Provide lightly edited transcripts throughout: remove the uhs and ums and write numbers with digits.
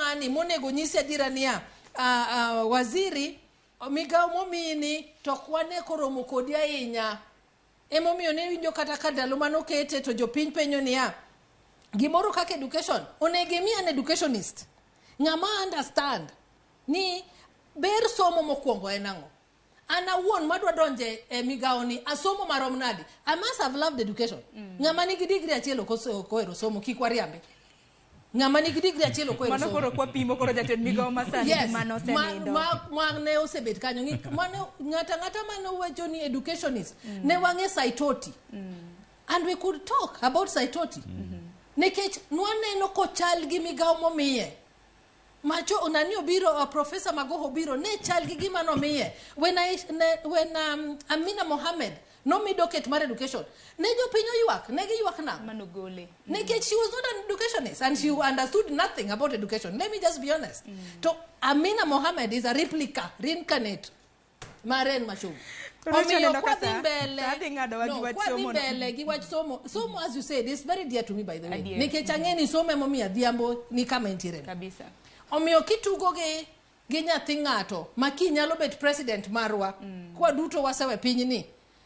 ng'ani monego nyisi adiera niya, waziri, migawo momiyini to ok wane koromo kodi ahinya. Emomiyo ne winjo kata ka ndalo manokete to jopiny penjo niya, gimoro kaka education onego imi an educationist, ng'ama understand ni ber somo mokwongo en ang'o. An awuon madwa donje e migawo ni, asomo marom nadi? I must have loved education. Ng'ama nigi degree achiel ok ohero somo, kik wariambi. Ng'ama nigi degree achiel ok ohero Mano somo. Koro kwapimo koro jatend migawo masani gi mano osenindo. Ma ne osebet kanyo. Mane ng'ata ng'ata mane wacho ni educationist, ne wang'e Saitoti. And we could talk about Saitoti. Nikech nwaneno kochal gi migawo momiye. Macho nani obiro, Professor Magoho obiro, ne chal gi gima nomiye. When Amina Mohammed nomi docket mar education, ne jopiny oywak, ne giywak nang'o? Manogole. Nikech she was not an educationist and she understood nothing about education. Let me just be honest. To Amina Mohammed is a replica, reincarnate mar en Machogu. Koro Omiyo neno ka kwadhi saa dhi ng'adowa gi no, wach kwadhi somo no. mbele gi wach somo. Somo, as you said, is very dear to me, by the way. Adier. Nikech ang'e ni somo emomiyo Adhiambo ni kama entiere ni. Omiyo kitugo gi nyathi ng'ato ma kiny nyalo bet president marwa, kwa duto wasewe pinyni,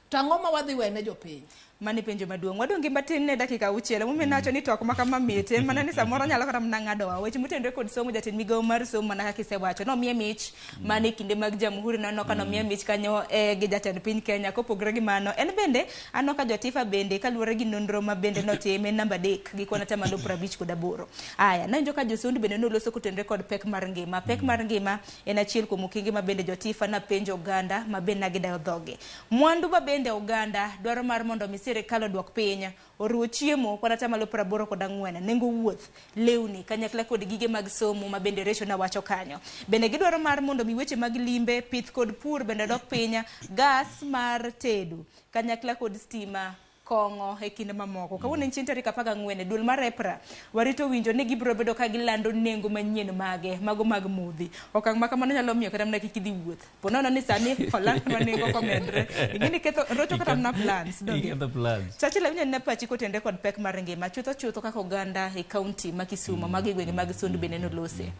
to ang'o ma wadhi wene jopiny? Mano e penjo maduong'. Wadong' gi matin ne dakika 6. Emomiyo nawacho ni twak ma kama mit. En mana ni samoro nyalo kata mana ng'adowa. Weche motenore kod somo, jatend migawo mar somo, mana kaka isewacho. Nomiye mich mana e kinde mag Jamhuri, naneno ka nomiye mich kanyo gi jatend piny Kenya. Kopogore gi mano, en bende aneno ka Jotifa bende kaluwore gi nonro ma bende notim en namba 3 gi kwan atamalo 58. Aya, nawinjo ka Josondi bende noloso kotenore kod pek mar ngima. Pek mar ngima en achiel kuom okenge ma bende Jotifa napenjo oganda ma bende nagidayo dhoge. Mwandu ma bende oganda dwaro mar mondo mi sirikal oduok piny, oriwo chiemo kwan atamalo 84, nengo wuoth, lewni, kanyakla kod gige mag somo ma bende Recho nawacho kanyo. Bende gidwaro mar mondo mi weche mag limbe, pith kod pur bende odok piny, gas mar tedo, kanyakla kod stima, kong'o e kinde mamoko. Kawuono en chieng' tarik 14, duol mar EPRA warito winjo ni gibiro bedo ka gilando nengo manyien mage, mago mag modhi. Okang' ma kamano nyalo miyo kata mana kik idhi wuoth. Po nono ni sani olandnwa nengo komedre. Ing'e ni ketho rocho kata mana plans, donge? Iketho plans. Churchill, awinjo ni pachi kotenore kod pek mar ngima. Chutho chutho kaka oganda e kaunti ma Kisumu, mago e gwenge mag Sondu bende nolose.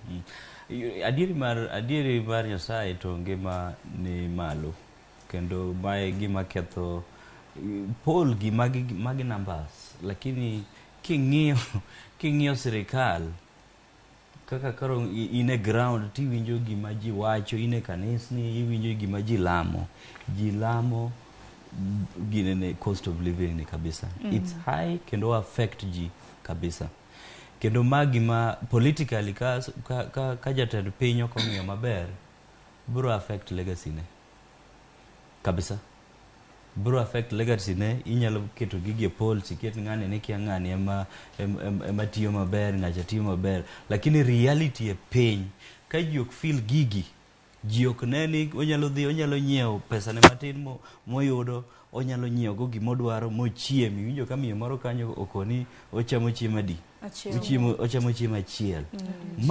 Adieri mar Nyasaye to ngima ni malo kendo mae gima ketho poll gi magi numbers, lakini king'iyo sirikal kaka koro in e ground tiwinjo gima ji wacho, in e kanisni iwinjo gima ji lamo, ji lamo ginene cost of living ni kabisa. It's high kendo affect ji kabisa, kendo ma gima politically ka jatend piny ok ong'iyo maber biro affect legacy ne kabisa, biro affect legacy ne. Inyalo keto gigi e polls, iket ng'ani ni kia ng'ani ema tiyo maber, ng'acha tiyo maber, lakini reality e piny ka ji ok feel gigi, ji ok ne ni onyalo dhi, onyalo nyiewo pesa ne matin moyudo, onyalo nyiewo go gimodwaro mochiem. Iwinjo ka miyo moro kanyo okoni ochamo chiemo adi? Achiel. Ochamo chiemo achiel.